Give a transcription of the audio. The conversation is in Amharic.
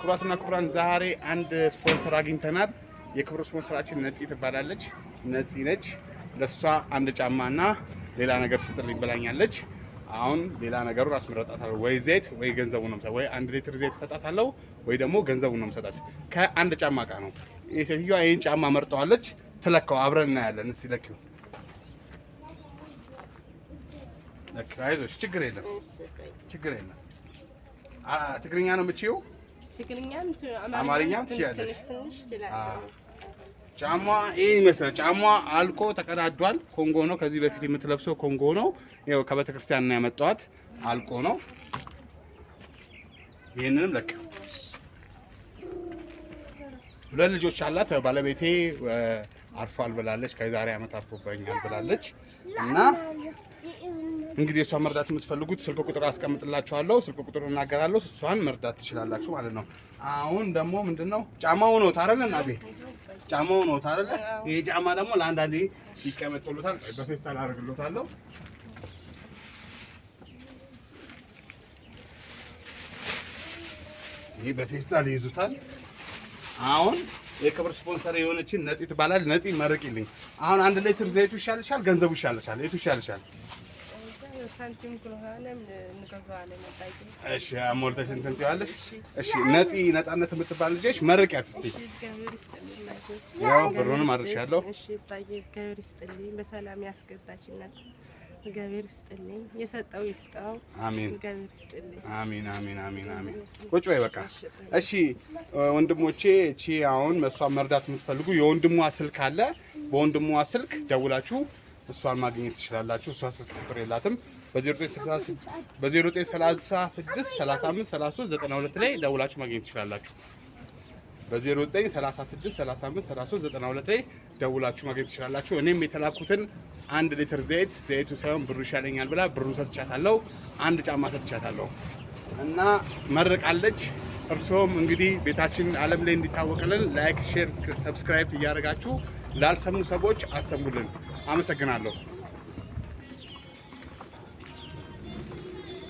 ክቡራትና ክቡራን ዛሬ አንድ ስፖንሰር አግኝተናል። የክብር ስፖንሰራችን ነፂ ትባላለች። ነፂ ነች። ለእሷ አንድ ጫማና ሌላ ነገር ስጥልኝ ብላኛለች። አሁን ሌላ ነገሩን አስመረጣታለሁ። ወይ ዘይት ወይ ገንዘቡ ነው፣ ወይ 1 ሊትር ዘይት እሰጣታለሁ ወይ ደግሞ ገንዘቡ ነው የምሰጣት። ከአንድ ጫማ ጋር ነው። ሴትዮዋ ይህን ጫማ መርጠዋለች። ትለካው፣ አብረን እናያለን። እስኪ ለኪው፣ ለኪው። አይዞሽ፣ ችግር የለም፣ ችግር የለም። ትግርኛ ነው የምችይው? አማርኛም ትችያለሽ። ጫሟ ይሄን ይመስላል። ጫሟ አልቆ ተቀዳዷል። ኮንጎ ነው። ከዚህ በፊት የምትለብሰው ኮንጎ ነው። ይኸው ከቤተ ክርስቲያን ነው ያመጣኋት። አልቆ ነው። ይሄንንም ለክ ሁለት ልጆች አላት። ባለቤቴ አርፏል ብላለች። ከዛሬ ዓመት አርፎብኛል ብላለች። እና እንግዲህ እሷን መርዳት የምትፈልጉት ስልክ ቁጥር አስቀምጥላችኋለሁ። ስልክ ቁጥር እናገራለሁ። እሷን መርዳት ትችላላችሁ ማለት ነው። አሁን ደግሞ ምንድነው ጫማው ነው ታረለ እናቴ፣ ጫማው ነው ታረለ። ይሄ ጫማ ደግሞ ለአንዳንዴ ይቀመጥሉታል። በፌስታል አደርግሎታለሁ። ይሄ በፌስታል ይይዙታል። አሁን የክብር ስፖንሰር የሆነችን ነፂ ትባላለች። ነፂ መርቂልኝ። አሁን 1 ሊትር ዘይቱ ይሻልሻል፣ ገንዘቡ ይሻልሻል? የቱ ይሻልሻል? እሺ ሞልተሽ እንትን ትይዋለሽ። እሺ ነፂ ነፃነት የምትባል ልጅ መርቂያት እስቲ። ያው ብሩንም አድርሻለሁ። እሺ ባዬ እግዚአብሔር ይስጥልኝ፣ በሰላም ያስገባች እናት እግዚአብሔር ይስጥልኝ፣ የሰጠው ይስጠው። አሜን። እግዚአብሔር ይስጥልኝ። አሜን አሜን አሜን አሜን። ቁጭ በይ በቃ። እሺ ወንድሞቼ፣ እቺ አሁን እሷን መርዳት የምትፈልጉ የወንድሟ ስልክ አለ። በወንድሟ ስልክ ደውላችሁ እሷን ማግኘት ትችላላችሁ። እሷ ስልክ ቁጥር የላትም። በ0936 35 33 92 ላይ ደውላችሁ ማግኘት ትችላላችሁ። በ0936 35 33 92 ላይ ደውላችሁ ማግኘት ትችላላችሁ። እኔም የተላኩትን 1 ሊትር ዘይት፣ ዘይቱ ሳይሆን ብሩ ይሻለኛል ብላ ብሩን ሰጥቻታለሁ። አንድ ጫማ ሰጥቻታለሁ እና መርቃለች። እርስዎም እንግዲህ ቤታችን ዓለም ላይ እንዲታወቅልን like፣ share፣ subscribe እያደረጋችሁ ላልሰሙ ሰዎች አሰሙልን። አመሰግናለሁ።